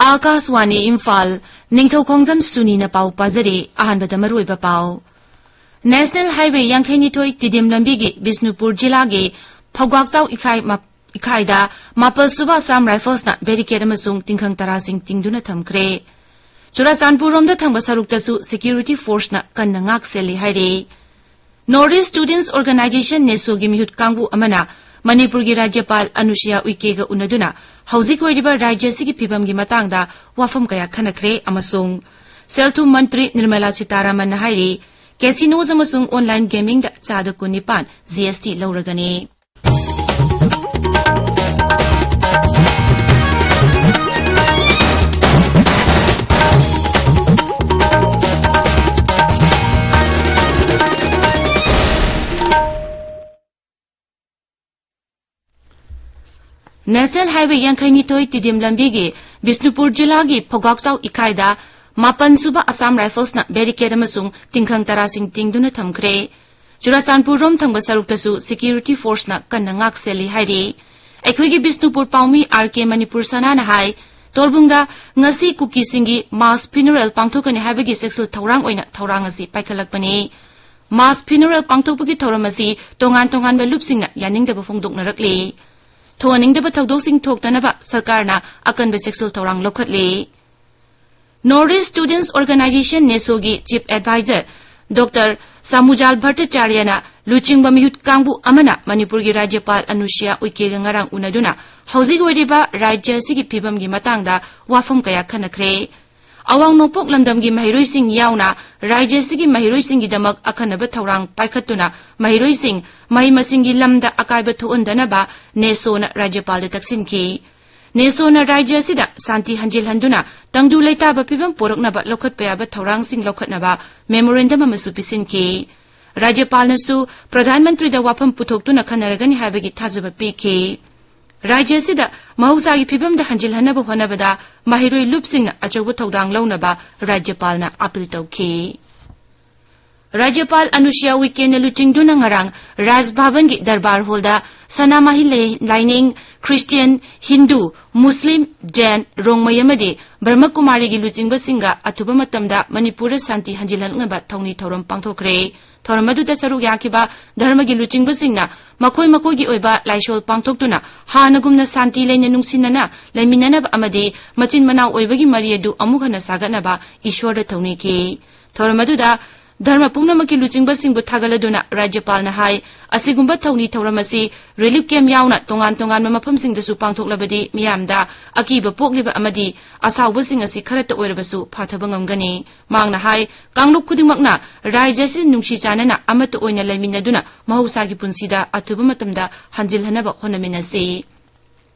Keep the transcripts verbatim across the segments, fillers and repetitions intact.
ꯑꯥꯀꯥꯁꯋꯥꯅꯤ ꯏꯝꯐꯥꯜ, ꯅꯤꯡꯊꯧꯈꯣꯡꯖꯝ ꯁꯨꯅꯤꯅ ꯄꯥꯎ ꯄꯥꯖꯔꯤ꯫ ꯑꯍꯥꯟꯕꯗ ꯃꯔꯨꯑꯣꯏꯕ ꯄꯥꯎ꯫ ꯅꯦꯁꯅꯦꯜ ꯍꯥꯏꯋꯦ ꯌꯥꯡꯈꯩꯅꯤꯊꯣꯏ ꯇꯤꯗꯤꯝ ꯂꯝꯕꯤꯒꯤ ꯕꯤꯁꯅꯨꯄꯨꯔ ꯖꯤꯂꯥꯒꯤ ꯐꯧꯒꯥꯛꯆꯥꯎ ꯏꯈꯥꯏ ꯃ-, ꯏꯈꯥꯏꯗ ꯃꯥꯄꯜ ꯁꯨꯕ ꯑꯁꯥꯝ ꯔꯥꯏꯐꯜꯁꯅ ꯕꯦꯔꯤꯀꯦꯗ ꯑꯃꯁꯨꯡ ꯇꯤꯡꯈꯪ ꯇꯔꯥꯁꯤꯡ ꯇꯤꯡꯗꯨꯅ ꯊꯝꯈ꯭ꯔꯦ꯫ ꯆꯨꯔꯥꯆꯥꯟꯄꯨꯔ ꯔꯣꯝꯗ ꯊꯪꯕ ꯁꯔꯨꯛꯇꯁꯨ ꯁꯦꯀ꯭ꯌꯨꯔꯤꯇꯤ ꯐꯣꯔꯁꯅ ꯀꯟꯅ ꯉꯥꯛ ꯁꯦꯜꯂꯤ ꯍꯥꯏꯔꯤ꯫ ꯅꯣꯔꯠ ꯏꯁ ꯁ꯭ꯇꯨꯗꯦꯟꯠꯁ ꯑꯣꯔꯒꯅꯥꯏꯖꯦꯁꯟ ꯅꯦꯁꯣꯒꯤ ꯃꯤꯍꯨꯠ ꯀꯥꯡꯕꯨ ꯑꯃꯅ ꯃꯅꯤꯄꯨꯔꯒꯤ ꯔꯥꯖ꯭ꯌꯄꯥꯜ ꯑꯅꯨꯁꯨꯌꯥ ꯎꯏꯀꯦꯒ ꯎꯅꯗꯨꯅ ꯍꯧꯖꯤꯛ ꯑꯣꯏꯔꯤꯕ ꯔꯥꯖ꯭ꯌ ꯑꯁꯤꯒꯤ ꯐꯤꯕꯝꯒꯤ ꯃꯇꯥꯡꯗ ꯋꯥꯐꯝ ꯀꯌꯥ ꯈꯟꯅꯈ꯭ꯔꯦ ꯑꯃꯁꯨꯡ ꯁꯦꯜ ꯊꯨꯝ ꯃꯟꯇ꯭ꯔꯤ ꯅꯤꯔꯃꯂꯥ ꯁꯤꯇꯥꯔꯥꯃꯟꯅ ꯍꯥꯏꯔꯤ, ꯀꯦꯁꯤꯅꯣꯁ ꯑꯃꯁꯨꯡ ꯑꯣꯟꯂꯥꯏꯟ ꯒꯦꯃꯤꯡꯗ ꯆꯥꯗ ꯀꯨꯟꯅꯤꯄꯥꯟ ꯖꯤ ꯑꯦꯁ ꯇꯤ ꯂꯧꯔꯒꯅꯤ꯫ ꯅꯦꯁꯅꯦꯜ ꯍꯥꯏꯋꯦ ꯌꯥꯡꯈꯩꯅꯤꯊꯣꯏ ꯇꯤꯗꯤꯝ ꯂꯝꯕꯤꯒꯤ ꯕꯤꯁꯅꯨꯄꯨꯔ ꯖꯤꯂꯥꯒꯤ ꯐꯧꯒꯥꯛꯆꯥꯎ ꯏꯈꯥꯏꯗ ꯃꯥꯄꯟ ꯁꯨꯕ ꯑꯁꯥꯝ ꯔꯥꯏꯐꯜꯁꯅ ꯕꯦꯔꯤꯀꯦꯗ ꯑꯃꯁꯨꯡ ꯇꯤꯡꯈꯪ ꯇꯔꯥꯁꯤꯡ ꯇꯤꯡꯗꯨꯅ ꯊꯝꯈ꯭ꯔꯦ꯫ ꯆꯨꯔꯥꯆꯥꯟꯄꯨꯔ ꯔꯣꯝ ꯊꯪꯕ ꯁꯔꯨꯛꯇꯁꯨ ꯁꯦꯀ꯭ꯌꯨꯔꯤꯇꯤ ꯐꯣꯔꯁꯅ ꯀꯟꯅ ꯉꯥꯛ ꯁꯦꯜꯂꯤ ꯍꯥꯏꯔꯤ꯫ ꯑꯩꯈꯣꯏꯒꯤ ꯕꯤꯁꯅꯨꯄꯨꯔ ꯄꯥꯎꯃꯤ ꯑꯥꯔ ꯀꯦ ꯃꯅꯤꯄꯨꯔ ꯁꯅꯥꯅ ꯍꯥꯏ, ꯇꯣꯔꯕꯨꯡꯗ ꯉꯁꯤ ꯀꯨꯀꯤꯁꯤꯡꯒꯤ ꯃꯥꯁ ꯐ꯭ꯌꯨꯅꯔꯦꯜ ꯄꯥꯡꯊꯣꯛꯀꯅꯤ ꯍꯥꯏꯕꯒꯤ ꯆꯦꯛꯁꯤꯜ ꯊꯧꯔꯥꯡ ꯑꯣꯏꯅ ꯊꯧꯔꯥꯡ ꯑꯁꯤ ꯄꯥꯏꯈꯠꯂꯛꯄꯅꯤ꯫ ꯃꯥꯁ ꯐ꯭ꯌꯨꯅꯔꯦꯜ ꯄꯥꯡꯊꯣꯛꯄꯒꯤ ꯊꯧꯔꯝ ꯑꯁꯤ ꯇꯣꯉꯥꯟ ꯇꯣꯉꯥꯟꯕ ꯂꯨꯞꯁꯤꯡꯅ ꯌꯥꯅꯤꯡꯗꯕ ꯐꯣꯡꯗꯣꯛꯅꯔꯛꯂꯤ꯫ ꯊꯣꯛꯍꯟꯅꯤꯡꯗꯕ ꯊꯧꯗꯣꯛꯁꯤꯡ ꯊꯣꯛꯇꯅꯕ ꯁꯔꯀꯥꯔꯅ ꯑꯀꯟꯕ ꯆꯦꯛꯁꯤꯜ ꯊꯧꯔꯥꯡ ꯂꯧꯈꯠꯂꯤ꯫ ꯅꯣꯔꯠ ꯏꯁ ꯁ꯭ꯇꯨꯗꯦꯟꯠꯁ ꯑꯣꯔꯒꯅꯥꯏꯖꯦꯁꯟ ꯅꯦꯁꯣꯒꯤ ꯆꯤꯐ ꯑꯦꯗꯚꯥꯏꯖꯔ ꯗꯣꯛꯇꯔ ꯁꯥꯃꯨꯖꯥꯜ ꯚꯠꯇꯆꯥꯔꯌꯅ ꯂꯨꯆꯤꯡꯕ ꯃꯤꯍꯨꯠ ꯀꯥꯡꯕꯨ ꯑꯃꯅ ꯃꯅꯤꯄꯨꯔꯒꯤ ꯔꯥꯖ꯭ꯌꯄꯥꯜ ꯑꯅꯨꯁꯨꯌꯥ ꯎꯏꯀꯦꯒ ꯉꯔꯥꯡ ꯎꯅꯗꯨꯅ ꯍꯧꯖꯤꯛ ꯑꯣꯏꯔꯤꯕ ꯔꯥꯖ꯭ꯌ ꯑꯁꯤꯒꯤ ꯐꯤꯕꯝꯒꯤ ꯃꯇꯥꯡꯗ ꯋꯥꯐꯝ ꯀꯌꯥ ꯈꯟꯅꯈ꯭ꯔꯦ꯫ ꯑꯋꯥꯡ ꯅꯣꯡꯄꯣꯛ ꯂꯝꯗꯝꯒꯤ ꯃꯍꯩꯔꯣꯏꯁꯤꯡ ꯌꯥꯎꯅ ꯔꯥꯖ꯭ꯌ ꯑꯁꯤꯒꯤ ꯃꯍꯩꯔꯣꯏꯁꯤꯡꯒꯤꯗꯃꯛ ꯑꯈꯟꯅꯕ ꯊꯧꯔꯥꯡ ꯄꯥꯏꯈꯠꯇꯨꯅ ꯃꯍꯩꯔꯣꯏꯁꯤꯡ ꯃꯍꯩ ꯃꯁꯤꯡꯒꯤ ꯂꯝꯗ ꯑꯀꯥꯏꯕ ꯊꯣꯛꯍꯟꯗꯅꯕ ꯅꯦꯁꯣꯅ ꯔꯥꯖ꯭ꯌꯄꯥꯜꯗ ꯇꯛꯁꯤꯟꯈꯤ꯫ ꯅꯦꯁꯣꯅ ꯔꯥꯖ꯭ꯌ ꯑꯁꯤꯗ ꯁꯥꯟꯇꯤ ꯍꯟꯖꯤꯜꯍꯟꯗꯨꯅ ꯇꯪꯗꯨ ꯂꯩꯇꯥꯕ ꯐꯤꯕꯝ ꯄꯣꯔꯛꯅꯕ ꯂꯧꯈꯠꯄ ꯌꯥꯕ ꯊꯧꯔꯥꯡꯁꯤꯡ ꯂꯧꯈꯠꯅꯕ ꯃꯦꯃꯣꯔꯦꯟꯗꯝ ꯑꯃꯁꯨ ꯄꯤꯁꯤꯟꯈꯤ꯫ ꯔꯥꯖ꯭ꯌꯄꯥꯜꯅꯁꯨ ꯄ꯭ꯔꯙꯥꯟ ꯃꯟꯇ꯭ꯔꯤꯗ ꯋꯥꯐꯝ ꯄꯨꯊꯣꯛꯇꯨꯅ ꯈꯟꯅꯔꯒꯅꯤ ꯍꯥꯏꯕꯒꯤ ꯊꯥꯖꯕ ꯄꯤꯈꯤ꯫ ꯔꯥꯖ꯭ꯌ ꯑꯁꯤꯗ ꯃꯍꯧꯁꯥꯒꯤ ꯐꯤꯕꯝꯗ ꯍꯟꯖꯤꯜꯍꯟꯅꯕ ꯍꯣꯠꯅꯕꯗ ꯃꯍꯩꯔꯣꯏ ꯂꯨꯞꯁꯤꯡꯅ ꯑꯆꯧꯕ ꯊꯧꯗꯥꯡ ꯂꯧꯅꯕ ꯔꯥꯖ꯭ꯌꯄꯥꯜꯅ ꯑꯥꯄꯤꯜ ꯇꯧꯈꯤ꯫ ꯔꯥꯖ꯭ꯌꯄꯥꯜ ꯑꯅꯨꯁꯨꯌꯥ ꯎꯏꯀꯦꯟꯅ ꯂꯨꯆꯤꯡꯗꯨꯅ ꯉꯔꯥꯡ ꯔꯥꯖ ꯚꯕꯟꯒꯤ ꯗꯔꯕꯥꯔ ꯍꯣꯜꯗ ꯁꯅꯥꯃꯍꯤ ꯂꯥꯏ-, ꯂꯥꯏꯅꯤꯡ, ꯈ꯭ꯔꯤꯁꯇꯤꯌꯟ, ꯍꯤꯟꯗꯨ, ꯃꯨꯁꯂꯤꯝ, ꯖꯦꯟ, ꯔꯣꯡꯃꯩ ꯑꯃꯗꯤ ꯕ꯭ꯔꯍꯃꯀꯨꯃꯥꯔꯤꯒꯤ ꯂꯨꯆꯤꯡꯕꯁꯤꯡꯒ ꯑꯊꯨꯕ ꯃꯇꯝꯗ ꯃꯅꯤꯄꯨꯔꯗ ꯁꯥꯟꯇꯤ ꯍꯟꯖꯤꯜꯍꯟꯅꯕ ꯊꯧꯅꯤ ꯊꯧꯔꯝ ꯄꯥꯡꯊꯣꯛꯈ꯭ꯔꯦ꯫ ꯊꯧꯔꯝ ꯑꯗꯨꯗ ꯁꯔꯨꯛ ꯌꯥꯈꯤꯕ ꯙꯔꯃꯒꯤ ꯂꯨꯆꯤꯡꯕꯁꯤꯡꯅ ꯃꯈꯣꯏ ꯃꯈꯣꯏꯒꯤ ꯑꯣꯏꯕ ꯂꯥꯏꯁꯣꯜ ꯄꯥꯡꯊꯣꯛꯇꯨꯅ ꯍꯥꯟꯅꯒꯨꯝꯅ ꯁꯥꯟꯇꯤ ꯂꯩꯅ ꯅꯨꯡꯁꯤꯅꯅ ꯂꯩꯃꯤꯟꯅꯅꯕ ꯑꯃꯗꯤ ꯃꯆꯤꯟ ꯃꯅꯥꯎ ꯑꯣꯏꯕꯒꯤ ꯃꯔꯤ ꯑꯗꯨ ꯑꯃꯨꯛ ꯍꯟꯅ ꯁꯥꯒꯠꯅꯕ ꯏꯁꯣꯔꯗ ꯊꯧꯅꯤꯈꯤ꯫ ꯊꯧꯔꯝ ꯑꯗꯨꯗ ꯙꯔꯃ ꯄꯨꯝꯅꯃꯛꯀꯤ ꯂꯨꯆꯤꯡꯕꯁꯤꯡꯕꯨ ꯊꯥꯒꯠꯂꯗꯨꯅ ꯔꯥꯖ꯭ꯌꯄꯥꯜꯅ ꯍꯥꯏ, ꯑꯁꯤꯒꯨꯝꯕ ꯊꯧꯅꯤ ꯊꯧꯔꯝ ꯑꯁꯤ ꯔꯤꯂꯤꯐ ꯀꯦꯝꯞ ꯌꯥꯎꯅ ꯇꯣꯉꯥꯟ ꯇꯣꯉꯥꯟꯕ ꯃꯐꯝꯁꯤꯡꯗꯁꯨ ꯄꯥꯡꯊꯣꯛꯂꯕꯗꯤ ꯃꯤꯌꯥꯝꯗ ꯑꯀꯤꯕ ꯄꯣꯛꯂꯤꯕ ꯑꯃꯗꯤ ꯑꯁꯥꯎꯕꯁꯤꯡ ꯑꯁꯤ ꯈꯔꯇ ꯑꯣꯏꯔꯕꯁꯨ ꯐꯥꯊꯕ ꯉꯝꯒꯅꯤ꯫ ꯃꯍꯥꯛꯅ ꯍꯥꯏ, ꯀꯥꯡꯂꯨꯞ ꯈꯨꯗꯤꯡꯃꯛꯅ ꯔꯥꯖ꯭ꯌ ꯑꯁꯤ ꯅꯨꯡꯁꯤ ꯆꯥꯟꯅꯅ ꯑꯃꯠꯇ ꯑꯣꯏꯅ ꯂꯩꯃꯤꯟꯅꯗꯨꯅ ꯃꯍꯧꯁꯥꯒꯤ ꯄꯨꯟꯁꯤꯗ ꯑꯊꯨꯕ ꯃꯇꯝꯗ ꯍꯟꯖꯤꯜꯍꯟꯅꯕ ꯍꯣꯠꯅꯃꯤꯟꯅꯁꯤ꯫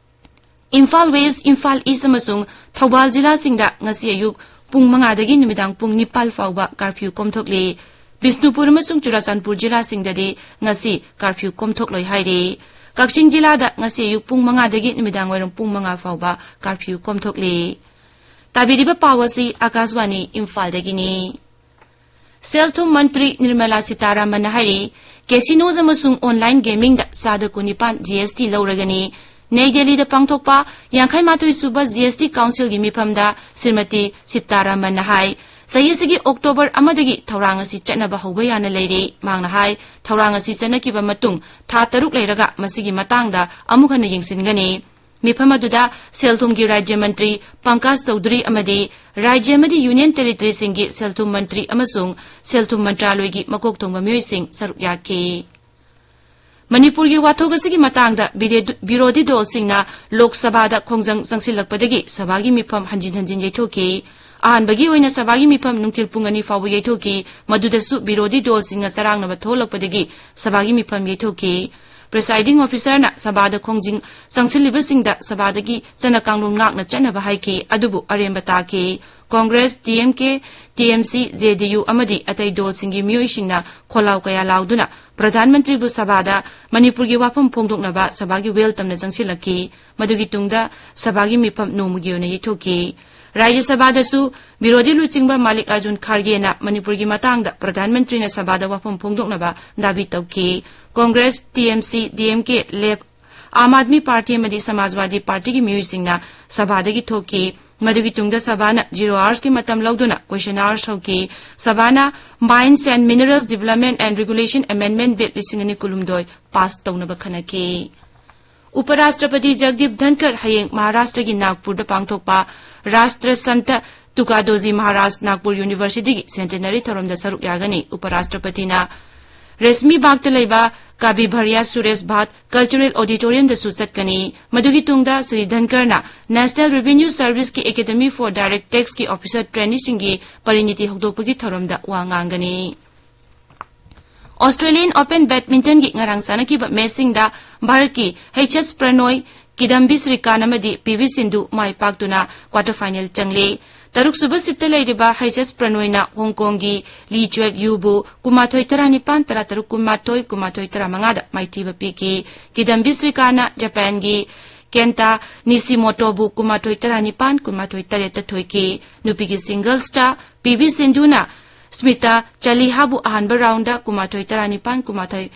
ꯏꯝꯐꯥꯜ ꯋꯦꯁ, ꯏꯝꯐꯥꯜ ꯏꯁ ꯑꯃꯁꯨꯡ ꯊꯧꯕꯥꯜ ꯖꯤꯂꯥꯁꯤꯡꯗ ꯉꯁꯤ ꯑꯌꯨꯛ ꯄꯨꯡ ꯃꯉꯥꯗꯒꯤ ꯅꯨꯃꯤꯗꯥꯡ ꯄꯨꯡ ꯅꯤꯄꯥꯜ ꯐꯥꯎꯕ ꯀꯥꯔꯐ꯭ꯌꯨ ꯀꯣꯝꯊꯣꯛꯂꯤ꯫ ꯕꯤꯁꯅꯨꯄꯨꯔ ꯑꯃꯁꯨꯡ ꯆꯨꯔꯥꯆꯥꯟꯄꯨꯔ ꯖꯤꯂꯥꯁꯤꯡꯗꯗꯤ ꯉꯁꯤ ꯀꯥꯔꯐ꯭ꯌꯨ ꯀꯣꯝꯊꯣꯛꯂꯣꯏ ꯍꯥꯏꯔꯤ꯫ ꯀꯛꯆꯤꯡ ꯖꯤꯂꯥꯗ ꯉꯁꯤ ꯑꯌꯨꯛ ꯄꯨꯡ ꯃꯉꯥꯗꯒꯤ ꯅꯨꯃꯤꯗꯥꯡ ꯋꯥꯏꯔꯝ ꯄꯨꯡ ꯃꯉꯥ ꯐꯥꯎꯕ ꯀꯥꯔꯐ꯭ꯌꯨ ꯀꯣꯝꯊꯣꯛꯂꯤ꯫ ꯇꯥꯕꯤꯔꯤꯕ ꯄꯥꯎ ꯑꯁꯤ ꯑꯀꯥꯁꯕꯥꯅꯤ ꯏꯝꯐꯥꯜꯗꯒꯤꯅꯤ꯫ ꯁꯦꯜ ꯊꯨꯝ ꯃꯟꯇ꯭ꯔꯤ ꯅꯤꯔꯃꯂꯥ ꯁꯤꯇꯥꯔꯥꯃꯟꯅ ꯍꯥꯏꯔꯤ, ꯀꯦꯁꯤꯅꯣꯁ ꯑꯃꯁꯨꯡ ꯑꯣꯟꯂꯥꯏꯟ ꯒꯦꯃꯤꯡꯗ ꯆꯥꯗ ꯀꯨꯟꯅꯤꯄꯥꯟ ꯖꯤ ꯑꯦꯁ ꯇꯤ ꯂꯧꯔꯒꯅꯤ꯫ ꯅꯩ ꯗꯦꯜꯂꯤꯗ ꯄꯥꯡꯊꯣꯛꯄ ꯌꯥꯡꯈꯩ ꯃꯥꯊꯣꯏ ꯁꯨꯕ ꯖꯤ ꯑꯦꯁ ꯇꯤ ꯀꯥꯎꯟꯁꯤꯜꯒꯤ ꯃꯤꯐꯝꯗ ꯁ꯭ꯔꯤꯃꯇꯤ ꯁꯤꯇꯥꯔꯥꯃꯟꯅ ꯍꯥꯏ, ꯆꯍꯤ ꯑꯁꯤꯒꯤ ꯑꯣꯛꯇꯣꯕꯔ ꯑꯃꯗꯒꯤ ꯊꯧꯔꯥꯡ ꯑꯁꯤ ꯆꯠꯅꯕ ꯍꯧꯕ ꯌꯥꯅ ꯂꯩꯔꯤ꯫ ꯃꯍꯥꯛꯅ ꯍꯥꯏ, ꯊꯧꯔꯥꯡ ꯑꯁꯤ ꯆꯠꯅꯈꯤꯕ ꯃꯇꯨꯡ ꯊꯥ ꯇꯔꯨꯛ ꯂꯩꯔꯒ ꯃꯁꯤꯒꯤ ꯃꯇꯥꯡꯗ ꯑꯃꯨꯛ ꯍꯟꯅ ꯌꯦꯡꯁꯤꯟꯒꯅꯤ꯫ ꯃꯤꯐꯝ ꯑꯗꯨꯗ ꯁꯦꯜ ꯊꯨꯝꯒꯤ ꯔꯥꯖ꯭ꯌ ꯃꯟꯇ꯭ꯔꯤ ꯄꯪꯀꯖ ꯆꯧꯙꯨꯔꯤ ꯑꯃꯗꯤ ꯔꯥꯖ꯭ꯌ ꯑꯃꯗꯤ ꯌꯨꯅꯤꯌꯟ ꯇꯦꯔꯤꯇꯣꯔꯤꯁꯤꯡꯒꯤ ꯁꯦꯜ ꯊꯨꯝ ꯃꯟꯇ꯭ꯔꯤ ꯑꯃꯁꯨꯡ ꯁꯦꯜ ꯊꯨꯝ ꯃꯟꯇ꯭ꯔꯥꯂꯣꯏꯒꯤ ꯃꯀꯣꯛ ꯊꯣꯡꯕ ꯃꯤꯑꯣꯏꯁꯤꯡ ꯁꯔꯨꯛ ꯌꯥꯈꯤ꯫ ꯃꯅꯤꯄꯨꯔꯒꯤ ꯋꯥꯊꯣꯛ ꯑꯁꯤꯒꯤ ꯃꯇꯥꯡꯗ ꯕꯤꯔꯦ-, ꯕꯤꯔꯣꯙꯤ ꯗꯣꯜꯁꯤꯡꯅ ꯂꯣꯛ ꯁꯚꯥꯗ ꯈꯣꯡꯖꯪ ꯆꯪꯁꯤꯜꯂꯛꯄꯗꯒꯤ ꯁꯚꯥꯒꯤ ꯃꯤꯐꯝ ꯍꯟꯖꯤꯟ ꯍꯟꯖꯤꯟ ꯌꯩꯊꯣꯛꯈꯤ꯫ ꯑꯍꯥꯟꯕꯒꯤ ꯑꯣꯏꯅ ꯁꯚꯥꯒꯤ ꯃꯤꯐꯝ ꯅꯨꯡꯊꯤꯜ ꯄꯨꯡ ꯑꯅꯤ ꯐꯥꯎꯕ ꯌꯩꯊꯣꯛꯈꯤ꯫ ꯃꯗꯨꯗꯁꯨ ꯕꯤꯔꯣꯙꯤ ꯗꯣꯜꯁꯤꯡꯅ ꯆꯔꯥꯡꯅꯕ ꯊꯣꯛꯍꯜꯂꯛꯄꯗꯒꯤ ꯁꯚꯥꯒꯤ ꯃꯤꯐꯝ ꯌꯩꯊꯣꯛꯈꯤ꯫ ꯄ꯭ꯔꯤꯁꯥꯏꯗꯤꯡ ꯑꯣꯐꯤꯁꯥꯔꯅ ꯁꯚꯥꯗ ꯈꯣꯡꯖꯪ ꯆꯪꯁꯤꯜꯂꯤꯕꯁꯤꯡꯗ ꯁꯚꯥꯗꯒꯤ ꯆꯠꯅ ꯀꯥꯡꯂꯣꯟ ꯉꯥꯛꯅ ꯆꯠꯅꯕ ꯍꯥꯏꯈꯤ, ꯑꯗꯨꯕꯨ ꯑꯔꯦꯝꯕ ꯇꯥꯈꯤ꯫ ꯀꯣꯡꯒ꯭ꯔꯦꯁ, ꯇꯤ ꯑꯦꯝ ꯀꯦ, ꯇꯤ ꯑꯦꯝ ꯁꯤ, ꯖꯦ ꯗꯤ ꯌꯨ ꯑꯃꯗꯤ ꯑꯇꯩ ꯗꯣꯜꯁꯤꯡꯒꯤ ꯃꯤꯑꯣꯏꯁꯤꯡꯅ ꯈꯣꯜꯂꯥꯎ ꯀꯌꯥ ꯂꯥꯎꯗꯨꯅ ꯄ꯭ꯔꯙꯥꯟ ꯃꯟꯇ꯭ꯔꯤꯕꯨ ꯁꯚꯥꯗ ꯃꯅꯤꯄꯨꯔꯒꯤ ꯋꯥꯐꯝ ꯐꯣꯡꯗꯣꯛꯅꯕ ꯁꯚꯥꯒꯤ ꯋꯦꯜꯇꯝꯅ ꯆꯪꯁꯤꯜꯂꯛꯈꯤ꯫ ꯃꯗꯨꯒꯤ ꯇꯨꯡꯗ ꯁꯚꯥꯒꯤ ꯃꯤꯐꯝ ꯅꯣꯡꯃꯒꯤ ꯑꯣꯏꯅ ꯌꯩꯊꯣꯛꯈꯤ꯫ ꯔꯥꯖ꯭ꯌ ꯁꯚꯥꯗꯁꯨ ꯕꯤꯔꯣꯙꯤ ꯂꯨꯆꯤꯡꯕ ꯃꯥꯂꯤꯛ ꯑꯔꯖꯨꯟ ꯈꯥꯔꯒꯦꯅ ꯃꯅꯤꯄꯨꯔꯒꯤ ꯃꯇꯥꯡꯗ ꯄ꯭ꯔꯙꯥꯟ ꯃꯟꯇ꯭ꯔꯤꯅ ꯁꯚꯥꯗ ꯋꯥꯐꯝ ꯐꯣꯡꯗꯣꯛꯅꯕ ꯗꯥꯕꯤ ꯇꯧꯈꯤ꯫ Congress, T M C, D M K, left, Aam Aadmi party ꯑꯃꯗꯤ ꯁꯃꯥꯖꯋꯥꯗꯤ ꯄꯥꯔꯇꯤꯒꯤ ꯃꯤꯑꯣꯏꯁꯤꯡꯅ ꯁꯚꯥꯗꯒꯤ ꯊꯣꯛꯈꯤ꯫ ꯃꯗꯨꯒꯤ ꯇꯨꯡꯗ ꯁꯚꯥꯅ zero hoursꯀꯤ ꯃꯇꯝ ꯂꯧꯗꯨꯅ question hours ꯍꯧꯈꯤ꯫ ꯁꯚꯥꯅ Mines and Minerals Development and Regulation Amendment Bill ꯂꯤꯁꯤꯡ ꯑꯅꯤ ꯀꯨꯟꯍꯨꯝꯗꯣꯏ ꯄꯥꯁ ꯇꯧꯅꯕ ꯈꯟꯅꯈꯤ꯫ ꯎꯄꯔꯥꯁꯇ꯭ꯔꯄꯇꯤ ꯖꯒꯗꯤꯞ ꯙꯟꯀꯔ ꯍꯌꯦꯡ ꯃꯍꯥꯔꯥꯁꯇ꯭ꯔꯒꯤ ꯅꯥꯒꯄꯨꯔꯗ ꯄꯥꯡꯊꯣꯛꯄ ꯔꯥꯁꯇ꯭ꯔ ꯁꯟꯇ ꯇꯨꯀꯥꯗꯣꯖꯤ ꯃꯍꯥꯔꯥꯖ ꯅꯥꯒꯄꯨꯔ ꯌꯨꯅꯤꯚꯔꯁꯤꯇꯤꯒꯤ ꯁꯦꯟꯇꯦꯅꯔꯤ ꯊꯧꯔꯝꯗ ꯁꯔꯨꯛ ꯌꯥꯒꯅꯤ꯫ ꯎꯄꯔꯥꯁꯇ꯭ꯔꯄꯇꯤꯅ ꯔꯦꯁꯃꯤ ꯕꯥꯒꯇ ꯂꯩꯕ ꯀꯥꯕꯤꯚꯔꯤꯌꯥ ꯁꯨꯔꯦꯁ ꯚꯥꯠ ꯀꯜꯆꯔꯦꯜ ꯑꯣꯗꯤꯇꯣꯔꯤꯌꯝꯗꯁꯨ ꯆꯠꯀꯅꯤ꯫ ꯃꯗꯨꯒꯤ ꯇꯨꯡꯗ ꯁ꯭ꯔꯤ ꯙꯟꯀꯔꯅ National Revenue Serviceꯀꯤ Academy for Direct Taxꯀꯤ ꯑꯣꯐꯤꯁꯔ ꯇ꯭ꯔꯦꯅꯤꯁꯤꯡꯒꯤ ꯄꯔꯤꯅꯤꯇꯤ ꯍꯧꯗꯣꯛꯄꯒꯤ ꯊꯧꯔꯝꯗ ꯋꯥ ꯉꯥꯡꯒꯅꯤ꯫ Australian Open Badmintonꯒꯤ ꯉꯔꯥꯡ ꯁꯥꯟꯅꯈꯤꯕ ꯃꯦꯆꯁꯤꯡꯗ ꯚꯥꯔꯠꯀꯤ H S Prannoy, ꯀꯤꯗꯝꯕꯤ ꯁ꯭ꯔꯤꯀꯥꯟ ꯑꯃꯗꯤ ꯄꯤ ꯚꯤ ꯁꯤꯟꯙꯨ ꯃꯥꯏ ꯄꯥꯛꯇꯨꯅ quarter final ꯆꯪꯂꯦ꯫ ꯇꯔꯨꯛꯁꯨꯕ seedꯇ ꯂꯩꯔꯤꯕ H S Prannoyꯅ ꯍꯣꯡꯀꯣꯡꯒꯤ ꯂꯤ ꯆꯨꯌꯦꯛ ꯌꯨꯕꯨ ꯀꯨꯟꯃꯥꯊꯣꯏ ꯇꯔꯥꯅꯤꯄꯥꯟ, ꯇꯔꯥꯇꯔꯨꯛ ꯀꯨꯟꯃꯥꯊꯣꯏ, ꯀꯨꯟꯃꯥꯊꯣꯏ ꯇꯔꯥꯃꯉꯥꯗ ꯃꯥꯏꯊꯤꯕ ꯄꯤꯈꯤ꯫ ꯀꯤꯗꯝꯕꯤ ꯁ꯭ꯔꯤꯀꯥꯟꯅ ꯖꯄꯥꯟꯒꯤ ꯀꯦꯟꯇꯥ ꯅꯤꯁꯤꯃꯣꯇꯣꯕꯨ ꯀꯨꯟꯃꯥꯊꯣꯏ ꯇꯔꯥꯅꯤꯄꯥꯟ, ꯀꯨꯟꯃꯥꯊꯣꯏ ꯇꯔꯦꯠꯇ ꯊꯣꯏꯈꯤ꯫ ꯅꯨꯄꯤꯒꯤ singlesꯇ ꯄꯤ ꯚꯤ ꯁꯤꯟꯙꯨꯅ ꯁ꯭ꯃꯤꯇꯥ ꯆꯥꯂꯤꯍꯥꯕꯨ ꯑꯍꯥꯟꯕ roundꯗ ꯀꯨꯟꯃꯥꯊꯣꯏ ꯇꯔꯥꯅꯤꯄꯥꯟ, ꯀꯨꯟꯃꯥꯊꯣꯏ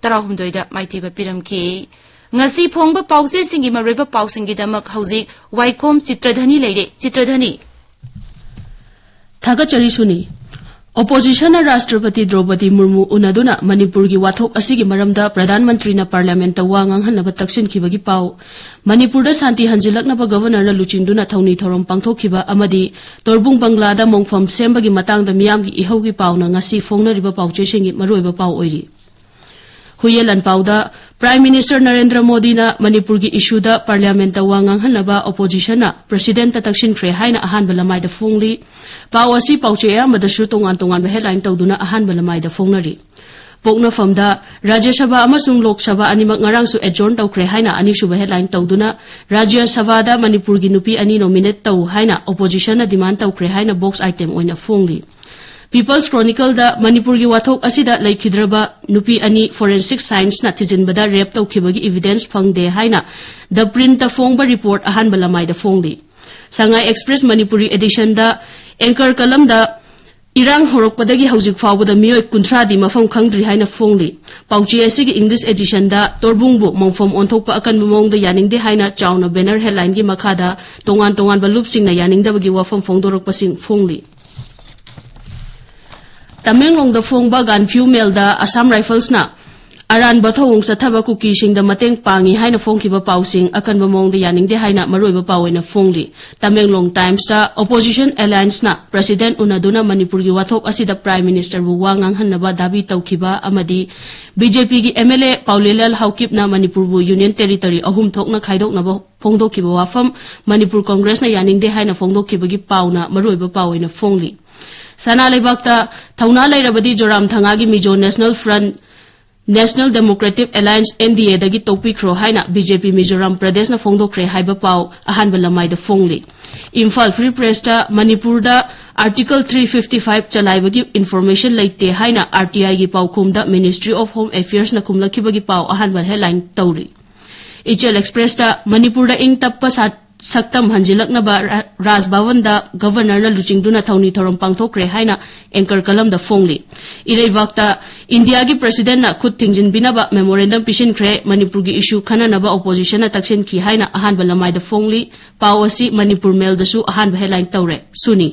ꯇꯔꯥꯍꯨꯝꯗꯣꯏꯗ ꯃꯥꯏꯊꯤꯕ ꯄꯤꯔꯝꯈꯤ꯫ ꯉꯁꯤ ꯐꯣꯡꯕ ꯄꯥꯎꯆꯦꯁꯤꯡꯒꯤ ꯃꯔꯨꯑꯣꯏꯕ ꯄꯥꯎꯁꯤꯡꯒꯤꯗꯃꯛ ꯍꯧꯖꯤꯛ ꯋꯥꯏꯈꯣꯝ ꯆꯤꯇ꯭ꯔꯙꯅꯤ ꯂꯩꯔꯦ꯫ ꯆꯤꯇ꯭ꯔꯙꯅꯤ꯫ ꯊꯥꯒꯠꯆꯔꯤ ꯁꯨꯅꯤ꯫ Oppositionꯅ ꯔꯥꯁꯇ꯭ꯔꯄꯇꯤ ꯗ꯭ꯔꯧꯄꯗꯤ ꯃꯨꯔꯃꯨ ꯎꯅꯗꯨꯅ ꯃꯅꯤꯄꯨꯔꯒꯤ ꯋꯥꯊꯣꯛ ꯑꯁꯤꯒꯤ ꯃꯔꯝꯗ ꯄ꯭ꯔꯙꯥꯟ ꯃꯟꯇ꯭ꯔꯤꯅ Parliamentꯇ ꯋꯥ ꯉꯥꯡꯍꯟꯅꯕ ꯇꯛꯁꯤꯟꯈꯤꯕꯒꯤ ꯄꯥꯎ꯫ ꯃꯅꯤꯄꯨꯔꯗ ꯁꯥꯟꯇꯤ ꯍꯟꯖꯤꯜꯂꯛꯅꯕ Governorꯅ ꯂꯨꯆꯤꯡꯗꯨꯅ ꯊꯧꯅꯤ ꯊꯧꯔꯝ ꯄꯥꯡꯊꯣꯛꯈꯤꯕ ꯑꯃꯗꯤ ꯇꯣꯔꯕꯨꯡ ꯕꯪꯒ꯭ꯂꯥꯗ ꯃꯣꯡꯐꯝ ꯁꯦꯝꯕꯒꯤ ꯃꯇꯥꯡꯗ ꯃꯤꯌꯥꯝꯒꯤ ꯏꯍꯧꯒꯤ ꯄꯥꯎꯅ ꯉꯁꯤ ꯐꯣꯡꯅꯔꯤꯕ ꯄꯥꯎꯆꯦꯁꯤꯡꯒꯤ ꯃꯔꯨꯑꯣꯏꯕ ꯄꯥꯎ ꯑꯣꯏꯔꯤ꯫ ꯍꯨꯏꯌꯦꯟ ꯂꯥꯟꯄꯥꯎꯗ Prime Minister ꯅꯔꯦꯟꯗ꯭ꯔ ꯃꯣꯗꯤꯅ ꯃꯅꯤꯄꯨꯔꯒꯤ issueꯗ Parliamentꯇ ꯋꯥ ꯉꯥꯡꯍꯟꯅꯕ Oppositionꯅ Presidentꯇ ꯇꯛꯁꯤꯟꯈ꯭ꯔꯦ ꯍꯥꯏꯅ ꯑꯍꯥꯟꯕ ꯂꯃꯥꯏꯗ ꯐꯣꯡꯂꯤ꯫ ꯄꯥꯎ ꯑꯁꯤ ꯄꯥꯎꯆꯦ ꯑꯌꯥꯝꯕꯗꯁꯨ ꯇꯣꯉꯥꯟ ꯇꯣꯉꯥꯟꯕ headline ꯇꯧꯗꯨꯅ ꯑꯍꯥꯟꯕ ꯂꯃꯥꯏꯗ ꯐꯣꯡꯅꯔꯤ꯫ ꯄꯣꯛꯅꯐꯝꯗ ꯔꯥꯖ꯭ꯌ ꯁꯚꯥ ꯑꯃꯁꯨꯡ ꯂꯣꯛ ꯁꯚꯥ ꯑꯅꯤꯃꯛ ꯉꯔꯥꯡꯁꯨ adjourn ꯇꯧꯈ꯭ꯔꯦ ꯍꯥꯏꯅ ꯑꯅꯤꯁꯨꯕ headline ꯇꯧꯗꯨꯅ ꯔꯥꯖ꯭ꯌ ꯁꯚꯥꯗ ꯃꯅꯤꯄꯨꯔꯒꯤ ꯅꯨꯄꯤ ꯑꯅꯤ nominate ꯇꯧ ꯍꯥꯏꯅ Oppositionꯅ demand ꯇꯧꯈ꯭ꯔꯦ ꯍꯥꯏꯅ box item ꯑꯣꯏꯅ ꯐꯣꯡꯂꯤ꯫ People's Chronicleꯗ ꯃꯅꯤꯄꯨꯔꯒꯤ ꯋꯥꯊꯣꯛ ꯑꯁꯤꯗ ꯂꯩꯈꯤꯗ꯭ꯔꯕ ꯅꯨꯄꯤ ꯑꯅꯤ forensic sciencena ꯊꯤꯖꯤꯟꯕꯗ rape ꯇꯧꯈꯤꯕꯒꯤ evidence ꯐꯪꯗꯦ ꯍꯥꯏꯅ The Printꯇ ꯐꯣꯡꯕ report ꯑꯍꯥꯟꯕ ꯂꯃꯥꯏꯗ ꯐꯣꯡꯂꯤ꯫ ꯁꯉꯥꯏ ꯑꯦꯛꯁꯄ꯭ꯔꯦꯁ ꯃꯅꯤꯄꯨꯔꯤ ꯑꯦꯗꯤꯁꯟꯗ ꯑꯦꯡꯀꯔ ꯀꯂꯝꯗ ꯏꯔꯥꯡ ꯍꯧꯔꯛꯄꯗꯒꯤ ꯍꯧꯖꯤꯛ ꯐꯥꯎꯕꯗ ꯃꯤꯑꯣꯏ ꯀꯨꯟꯊ꯭ꯔꯥꯗꯤ ꯃꯐꯝ ꯈꯪꯗ꯭ꯔꯤ ꯍꯥꯏꯅ ꯐꯣꯡꯂꯤ꯫ ꯄꯥꯎꯆꯦ ꯑꯁꯤꯒꯤ ꯏꯪꯂꯤꯁ ꯑꯦꯗꯤꯁꯟꯗ ꯇꯣꯔꯕꯨꯡꯕꯨ ꯃꯣꯡꯐꯝ ꯑꯣꯟꯊꯣꯛꯄ ꯑꯀꯟꯕ ꯃꯑꯣꯡꯗ ꯌꯥꯅꯤꯡꯗꯦ ꯍꯥꯏꯅ ꯆꯥꯎꯅ ꯕꯦꯅꯔ ꯍꯦꯗꯂꯥꯏꯟꯒꯤ ꯃꯈꯥꯗ ꯇꯣꯉꯥꯟ ꯇꯣꯉꯥꯟꯕ ꯂꯨꯞꯁꯤꯡꯅ ꯌꯥꯅꯤꯡꯗꯕꯒꯤ ꯋꯥꯐꯝ ꯐꯣꯡꯗꯣꯔꯛꯄꯁꯤꯡ ꯐꯣꯡꯂꯤ꯫ ꯇꯃꯦꯡꯂꯣꯡꯗ ꯐꯣꯡꯕ ꯒꯥꯟꯐ꯭ꯌꯨ ꯃꯦꯜꯗ ꯑꯁꯥꯝ ꯔꯥꯏꯐꯜꯁꯅ ꯑꯔꯥꯟꯕ ꯊꯧꯑꯣꯡ ꯆꯠꯊꯕ ꯀꯨꯀꯤꯁꯤꯡꯗ ꯃꯇꯦꯡ ꯄꯥꯡꯉꯤ ꯍꯥꯏꯅ ꯐꯣꯡꯈꯤꯕ ꯄꯥꯎꯁꯤꯡ ꯑꯀꯟꯕ ꯃꯑꯣꯡꯗ ꯌꯥꯅꯤꯡꯗꯦ ꯍꯥꯏꯅ ꯃꯔꯨꯑꯣꯏꯕ ꯄꯥꯎ ꯑꯣꯏꯅ ꯐꯣꯡꯂꯤ꯫ ꯇꯃꯦꯡꯂꯣꯡ ꯇꯥꯏꯝꯁꯇ ꯑꯣꯄꯣꯖꯤꯁꯟ ꯑꯦꯂꯥꯌꯟꯁꯅ ꯄ꯭ꯔꯁꯤꯗꯦꯟ ꯎꯅꯗꯨꯅ ꯃꯅꯤꯄꯨꯔꯒꯤ ꯋꯥꯊꯣꯛ ꯑꯁꯤꯗ ꯄ꯭ꯔꯥꯏꯝ ꯃꯤꯅꯤꯁꯇꯔꯕꯨ ꯋꯥ ꯉꯥꯡꯍꯟꯅꯕ ꯗꯥꯕꯤ ꯇꯧꯈꯤꯕ ꯑꯃꯗꯤ ꯕꯤ ꯖꯦ ꯄꯤꯒꯤ ꯑꯦꯝ ꯑꯦꯜ ꯑꯦ ꯄꯥꯎꯂꯦꯂꯦꯜ ꯍꯥꯎꯀꯤꯞꯅ ꯃꯅꯤꯄꯨꯔꯕꯨ ꯌꯨꯅꯤꯌꯟ ꯇꯦꯔꯤꯇꯣꯔꯤ ꯑꯍꯨꯝ ꯊꯣꯛꯅ ꯈꯥꯏꯗꯣꯛꯅꯕ ꯐꯣꯡꯗꯣꯛꯈꯤꯕ ꯋꯥꯐꯝ ꯃꯅꯤꯄꯨꯔ ꯀꯣꯡꯒ꯭ꯔꯦꯁꯅ ꯌꯥꯅꯤꯡꯗꯦ ꯍꯥꯏꯅ ꯐꯣꯡꯗꯣꯛꯈꯤꯕꯒꯤ ꯄꯥꯎꯅ ꯃꯔꯨꯑꯣꯏꯕ ꯄꯥꯎ ꯑꯣꯏꯅ ꯐꯣꯡꯂꯤ꯫ ꯁꯅꯥ ꯂꯩꯕꯥꯛꯇ ꯊꯧꯅꯥ ꯂꯩꯔꯕꯗꯤ ꯖꯣꯔꯥꯝ ꯊꯪꯉꯥꯒꯤ Mizo national front, national democratic alliance, N D ꯑꯦꯗꯒꯤ ꯇꯣꯛꯄꯤꯈ꯭ꯔꯣ ꯍꯥꯏꯅ ꯕꯤ ꯖꯦ ꯄꯤ ꯃꯤꯖꯣꯔꯥꯝ ꯄ꯭ꯔꯗꯦꯁꯅ ꯐꯣꯡꯗꯣꯛꯈ꯭ꯔꯦ ꯍꯥꯏꯕ ꯄꯥꯎ ꯑꯍꯥꯟꯕ ꯂꯃꯥꯏꯗ ꯐꯣꯡꯂꯤ꯫ ꯏꯝꯐꯥꯜ ꯐ꯭ꯔꯤ ꯄ꯭ꯔꯦꯁꯇ ꯃꯅꯤꯄꯨꯔꯗ ꯑꯥꯔꯇꯤꯀꯜ ꯊ꯭ꯔꯤ ꯐꯤꯐꯇꯤ ꯐꯥꯏꯚ ꯆꯂꯥꯏꯕꯒꯤ ꯏꯟꯐꯣꯔꯃꯦꯁꯟ ꯂꯩꯇꯦ ꯍꯥꯏꯅ ꯑꯥꯔ ꯇꯤ ꯑꯥꯏꯒꯤ ꯄꯥꯎꯈꯨꯝꯗ ꯃꯤꯅꯤꯁꯇ꯭ꯔꯤ ꯑꯣꯐ ꯍꯣꯝ ꯑꯦꯐꯤꯌꯔꯁꯅ ꯈꯨꯝꯂꯛꯈꯤꯕꯒꯤ ꯄꯥꯎ ꯑꯍꯥꯟꯕ ꯍꯦꯗꯂꯥꯏꯟ ꯇꯧꯔꯤ꯫ ꯏꯆꯦꯜ ꯑꯦꯛꯁꯄ꯭ꯔꯦꯁꯇ ꯃꯅꯤꯄꯨꯔꯗ ꯏꯪ ꯇꯞꯄ ꯁꯥ-, ꯁꯛꯇꯝ ꯍꯟꯖꯤꯜꯂꯛꯅꯕ ꯔꯥ-, ꯔꯥꯖ ꯚꯕꯟꯗ ꯒꯚꯔꯅꯔꯅ ꯂꯨꯆꯤꯡꯗꯨꯅ ꯊꯧꯅꯤ ꯊꯧꯔꯝ ꯄꯥꯡꯊꯣꯛꯈ꯭ꯔꯦ ꯍꯥꯏꯅ ꯑꯦꯡꯀꯔ ꯀꯂꯝꯗ ꯐꯣꯡꯂꯤ꯫ ꯏꯔꯩꯕꯥꯛꯇ ꯏꯟꯗꯤꯌꯥꯒꯤ ꯄ꯭ꯔꯁꯤꯗꯦꯟꯠꯅ ꯈꯨꯠ ꯊꯤꯡꯖꯤꯟꯕꯤꯅꯕ ꯃꯦꯃꯣꯔꯦꯟꯗꯝ ꯄꯤꯁꯤꯟꯈ꯭ꯔꯦ, ꯃꯅꯤꯄꯨꯔꯒꯤ ꯏꯁꯨ ꯈꯟꯅꯅꯕ ꯑꯣꯄꯣꯖꯤꯁꯟꯅ ꯇꯛꯁꯤꯟꯈꯤ ꯍꯥꯏꯅ ꯑꯍꯥꯟꯕ ꯂꯃꯥꯏꯗ ꯐꯣꯡꯂꯤ꯫ ꯄꯥꯎ ꯑꯁꯤ ꯃꯅꯤꯄꯨꯔ ꯃꯦꯜꯗꯁꯨ ꯑꯍꯥꯟꯕ ꯍꯦꯗꯂꯥꯏꯟ ꯇꯧꯔꯦ꯫ ꯁꯨꯅꯤ꯫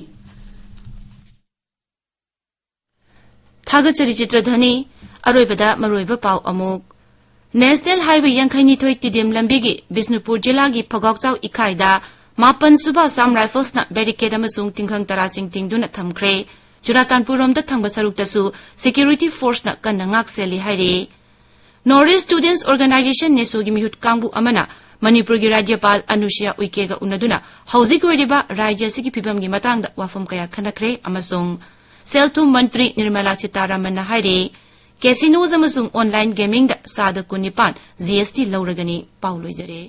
ꯊꯥꯒꯠꯆꯔꯤ ꯆꯤꯇ꯭ꯔꯙꯅꯤ꯫ ꯑꯔꯣꯏꯕꯗ ꯃꯔꯨꯑꯣꯏꯕ ꯄꯥꯎ ꯑꯃꯨꯛ꯫ ꯅꯦꯁꯅꯦꯜ ꯍꯥꯏꯋꯦ ꯌꯥꯡꯈꯩꯅꯤꯊꯣꯏ ꯇꯤꯗꯤꯝ ꯂꯝꯕꯤꯒꯤ ꯕꯤꯁꯅꯨꯄꯨꯔ ꯖꯤꯂꯥꯒꯤ ꯐꯒꯥꯎꯆꯥꯎ ꯏꯀꯥꯏꯗ ꯃꯥꯄꯟ ꯁꯨꯕ ꯑꯁꯥꯝ ꯔꯥꯏꯐꯜꯁꯅ ꯕꯦꯔꯤꯀꯦꯗ ꯑꯃꯁꯨꯡ ꯇꯤꯡꯈꯪ ꯇꯔꯥꯁꯤꯡ ꯇꯤꯡꯗꯨꯅ ꯊꯝꯈ꯭ꯔꯦ꯫ ꯆꯨꯔꯥꯆꯥꯟꯄꯨꯔ ꯔꯣꯝꯗ ꯊꯪꯕ ꯁꯔꯨꯛꯇꯁꯨ ꯁꯦꯀ꯭ꯌꯨꯔꯤꯇꯤ ꯐꯣꯔꯁꯅ ꯀꯟꯅ ꯉꯥꯛ ꯁꯦꯜꯂꯤ ꯍꯥꯏꯔꯤ꯫ ꯅꯣꯔꯠ ꯏꯁ ꯁ꯭ꯇꯨꯗꯦꯟꯠꯁ ꯑꯣꯔꯒꯅꯥꯏꯖꯦꯁꯟ, ꯅꯦꯁꯣꯒꯤ ꯃꯤꯍꯨꯠ ꯀꯥꯡꯕꯨ ꯑꯃꯅ ꯃꯅꯤꯄꯨꯔꯒꯤ ꯔꯥꯖ꯭ꯌꯄꯥꯜ ꯑꯅꯨꯁꯨꯌꯥ ꯎꯏꯀꯦꯒ ꯎꯅꯗꯨꯅ ꯍꯧꯖꯤꯛ ꯑꯣꯏꯔꯤꯕ ꯔꯥꯖ꯭ꯌ ꯑꯁꯤꯒꯤ ꯐꯤꯕꯝꯒꯤ ꯃꯇꯥꯡꯗ ꯋꯥꯐꯝ ꯀꯌꯥ ꯈꯟꯅꯈ꯭ꯔꯦ ꯑꯃꯁꯨꯡ ꯁꯦꯜ ꯊꯨꯝ ꯃꯟꯇ꯭ꯔꯤ ꯅꯤꯔꯃꯂꯥ ꯁꯤꯇꯥꯔꯥꯃꯟꯅ ꯍꯥꯏꯔꯤ, ꯀꯦꯁꯤꯅꯣꯁ ꯑꯃꯁꯨꯡ ꯑꯣꯟꯂꯥꯏꯟ ꯒꯦꯃꯤꯡꯗ ꯆꯥꯗ ꯀꯨꯟꯅꯤꯄꯥꯟ ꯖꯤ ꯑꯦꯁ ꯇꯤ ꯂꯧꯔꯒꯅꯤ꯫ ꯄꯥꯎ ꯂꯣꯏꯖꯔꯦ꯫